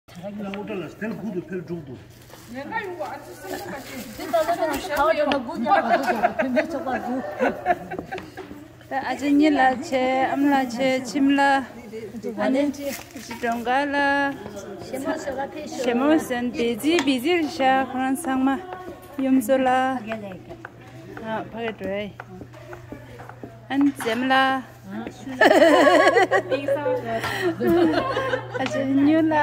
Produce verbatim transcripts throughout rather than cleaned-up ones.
ད་ར་ཉི་ལ་འོ་ཏྲ་ལ་སྟེལ་གུ་དུ་ཕེལ་འགྲུག་དུ། ཉེན་ཁ་ཡོང་བ་ཨ་ཙི་སེམས་ཁ་ཅན། འདི་ད་ལོ་ནང་ཁ་བ་འགྲོ་ན་དགུ་ཉག་ག་དུ་དགོས་བོད་མིའི་ཚོགས་པ་དགུ། ད་ཨ་ཅེ་གཉིས་ལ་ཆེ་ཨམ་ལ་ཆེ་ཁྱིམ་ལ། ཨ་ནི་ཅི་སྒྲོན་དཀར་ལ། ཞེ་མོ་སོ་ག་ཕེ་ཤོ། ཞེ་མོ་སོན་བི་ཛི་བི་ཛི་རེད་ཤག་ཁོ་རང་ཚང་མ་ཡུམ་ཚོ་ལ། ཨ་ཕ་གི་འགྲོ་ཡ། ཨ་ནི་འཛེམ་ལ། ཨ་ཅེ་ཉུ་ལ།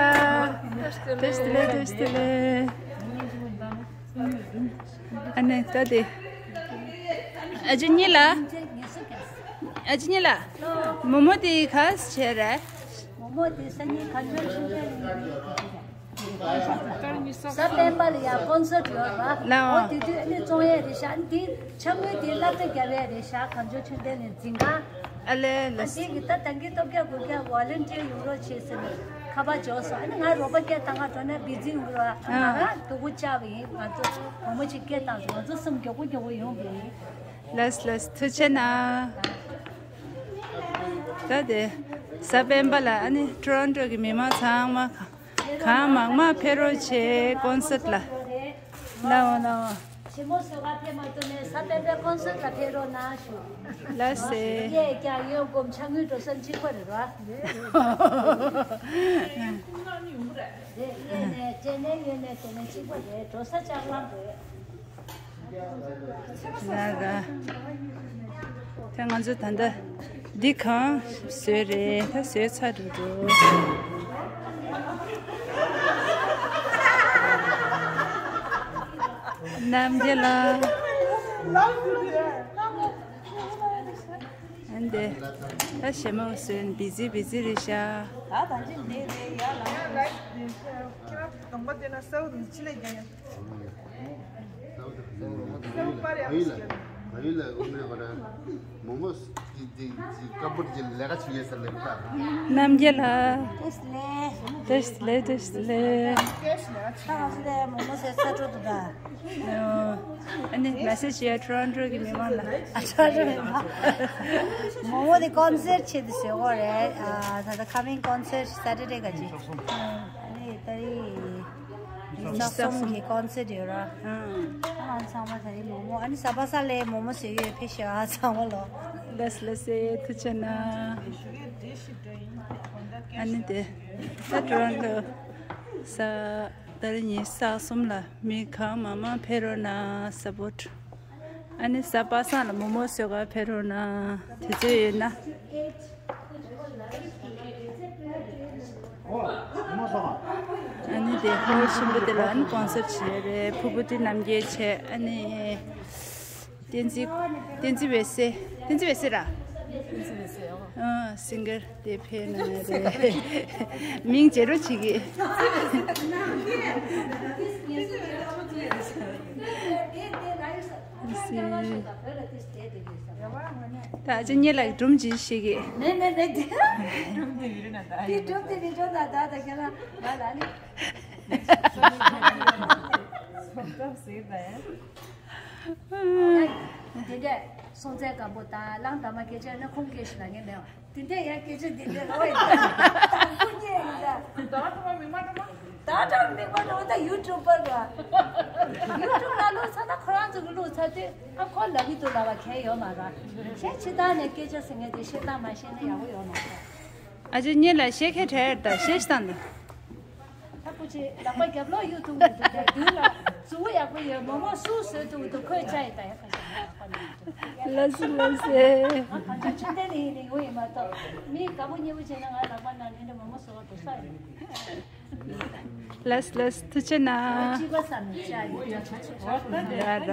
བཀྲ་ཤིས་བདེ་ལེགས། བཀྲ་ཤིས་བདེ་ལེགས། ཨ་ནི་ད་དེ། ཨ་ཅེ་ཉི་ལ། ཨ་ཅེ་ཉི་ལ། མོ་མོ་དེ་ག་བྱས་རེད། མོ་མོ་དེ་སང་ཉིན་གངས་ལྗོངས་ཆོས་འཕེལ་གླིང་གཟའ་སྤེན་པ་ལ་ཡ་ཀོན་སར་ཡོད་ར། ལའོ། འོ་དེ་དུས་ཨ་ནི་བཙོང་ཡས་རེད་ཤག་ཨ་ནི་དེ་ཕྱག་དངུལ་དེ་སློབ་གྲྭ་རྒྱབ་ཡས་རེད་ཤག་གངས་ལྗོངས་ཆོས་འཕེལ་གླིང་འཛིན་ཁང་། ཨ་ལེ་ལེ། ཨ་དེ་གི་ད་ད་གིན་སྟོབས་རྒྱལ་གུར་རྒྱལ་ཝོ་ལན་ཊི་ཡར་ཡོང་རོགས་བྱེད་ཟེར་ནས་ཁ་པར་འབྱོར་སོང་། ཨ་ནི་ང་རོགས་པ་སྐད་བཏང་ག་འགྲོ་ན་བི་ཛི་ཡོང་གི་རེད་བ། ང་རང་སྡུག་པོ་བཅག་པ་ཡིན། ང་ཚོ་བུ་མོ་ཅིག་སྐད་བཏང་སོང་། ང་ཚོ་གསུམ་མགྱོགས་པོ་མགྱོགས་པོ་ཡོང་གི་ཡིན། ལགས་ལགས། ཐུགས་རྗེ་གནང་། ད་དེ་གཟའ་སྤེན་པ་ལ་ཨ་ནི་ཊོ་རོན་ཊོ་གི་མི་མང་ཚང་མ་གང་མང་མང་ཕེབས་རོགས་བྱེད། ཀོན་སར་ལ། ལའོ་ལའོ། ཞེ་མོ་སོ་ག་ཕེབས་མ་ཐུབ་ནས་གཟའ་སྤེན་པའི་ཀོན་སར་ལ་ཕེབས་རོགས་གནང་ཞུ། ལགས་སེ། གཡས་བརྐྱངས་གཡོན་བསྐུམ་ཕྱག་དངུལ་འགྲོ་ས་གཅིག་པ་རེད་ར། རེད། གཡས་ནས་སྤྱན་ནས་གཡོན་ནས་དེ་ནས་གཅིག་པ་རེད། འགྲོ་ས་ལྕགས་ལམ་རེད། ལ་ལ། ད་ང་ཚོ་ད་ལྟ་འདི་གང་བཟོས་རེད། ད་བཟོས་ཚར་འགྲོ་འགྲོ། རྣམ་རྒྱལ་ལགས། ཨ་འདི་ད་ཞེ་མོ་བཟོས་ནས་བི་ཛི་བི་ཛི་རེད་ཤག་ད་ད་ཅི་འདི་རེད་ཡ་ལ། ཁྱེད་རང་གདོང་པ་བལྟས་ན་གསལ་པོ་འདུག་ཕྱི་ལ་རྒྱག་ཡ། གཡུལ་ལ་གཡུལ་ལ་འོང་མེད་པར་མོ་མོ་ཏི་ཏི་ཏི་ཀ་པོར་ཅི་ལས་ཀ་བྱེད་ཡས་ཟེར་ལས་ཀ། རྣམ་རྒྱལ་ལགས། བཀྲ་ཤིས་བདེ་ལེགས། བཀྲ་ཤིས་བདེ་ལེགས། བཀྲ་ཤིས་བདེ་ལེགས། ད་ང་ཚོ་དེ་མོ་མོ་ཟེར་ཚ་དྲོ་འདུག་ད། ཨ་ནི་མེ་སེཇ་ཡ་ཊོ་རོན་ཊོ་གི་མི་མང་ལ། ཨ་ཊོ་རོན་ཊོ་མི་མང་། མོ་མོ་དེ་ཀོན་སར་ཆེད་དུ་བཟོས་ཡོད་རེད། ཨ་ད་ལྟ་ཁ་མིང་ཀོན་སར་སེ་ཊར་ཌེ་ག་ཅིག་ཨ་ནི་ད་རེས། ཉི་ཤུ་རྩ་གསུམ་གྱི་ཀོན་སར་ཡོད་ར། ཨང་། ཨང་ཚང་མ་ད་རེས་མོ་མོ་ཨ་ནི་གཟའ་པ་སངས་ལ་མོ་མོ་བཟོས་ཡོད། ཕེབས་ཤོག་ཨ་ཚང་མ་ལོ། ལགས་ལགས་སེ། ཐུགས་རྗེ་གནང་། ཨ་ནི་དེ་ད་ཊོ་རོན་ཊོ་གཟའ་ད་རེས་ཉི་ཤུ་རྩ་གསུམ་ལ་མི་གང་མང་མང་ཕེབས་རོགས་གནང་། སཔོར་ཊི། ཨ་ནི་གཟའ་པ་སངས་ལ་མོ་མོ་བཟོ་གར་ཕེབས་རོགས་གནང་། དུས་ཚོད་ཡོད་ན། ཨ་ནི་དེ་ཧོལ་ཆེན་པོ་དེ་ལ་ཨ་ནི་ཀོན་སར་ཊི་བྱས་རེད། ཕུར་བུ་ཏི་རྣམ་རྒྱལ་བྱས། ཨ་ནི་བསྟན་འཛིན། བསྟན་འཛིན་འོད་ཟེར། བསྟན་འཛིན་འོད་ཟེར་ར། ཨ་སིང་གར་དེ་ཕེབས་གནང་ཡ་རེད། མིང་བརྗེ་རོགས་བྱེད་ཀྱི། ད་ཅི་ཉེ་ལགས་སྒྲུང་ཅིག་བཤད་ཀྱི། མེད་མེད་མེད། དེ་སྒྲུང་དེ་མི་འགྲོ་ན་ད་ད་ཁྱེད་རང་ང་ལ་ནི། དེ་འདྲས་སྲོང་བཙན་སྒམ་པོ་དང་གླང་དར་མ་སྐད་ཆ་ན་ཁོང་སྐད་ཞིག་ལ་ངས་མེད་བ། དེ་འདྲས་ཡང་སྐད་ཆ་དེ་འདྲས་རོ་ཡིན་ད། དང་པོ་ཉེ་ཡིན་ད། ད་ད་མི་མ་ད་མ། ད་ད་མི་མ་ད་ད་ཡུ་ཊུབ་པར་ར། ཡུ་ཊུབ་ལ་བླུགས་ཚར་ན་ཁོ་རང་ཚོ་གི་བླུགས་ཚར་དུས་ཨ་ཁོ་ལབ་ཀྱི་འདུག་ལབ་པ་གལ་ཡོད་མ་ར། ཁྱེད་ཕྱི་ཐག་ནས་སྐད་ཆ་ཟེར་མཁན་དེ་ཤེས་སྟངས་མ་ཤེས་ན་ཡག་པོ་ཡོད་མ་རེད། ཨ་ཅེ་ཉེ་ལ་ཤེས་ཁྱད་བྲལ་ད་ཤེས་སྟངས་ད། ད་སྐུ་མཁྱེན་ལག་པ་རྒྱབ་ལོག་གཡུག་ཐུབ་མི་འདུག་དེ་མདུན་ལ་གཟུགས་པོ་ཡག་པོ་ཡོད། མོག་མོག་སུ་བཟོས་ཐུབ་འདུག་ཁོས་བཅའ་ཡི་ད་ཡ་ཁ་ཤས་ལག་པ་ནང་དུ། ལགས་སོ་ལགས་སོ། ང་གངས་ལྗོངས་ཆོས་ལྡན་ནས་ཡིན་ནས་ཡོང་ཡིན་མ་གཏོགས་མི་དགའ་པོ་ཉེ་པོ་བྱས་ན་ང་ལག་པ་ནང་ནས་འདྲ་མོག་མོག་བཟོ་བ་འགྲོ་ས་ཡིན། ལགས་ལགས། ཐུགས་རྗེ་གནང་། གཅིག་པ་བསམ་ནས་བཅའ་ཡི་ད། ཡ་ར།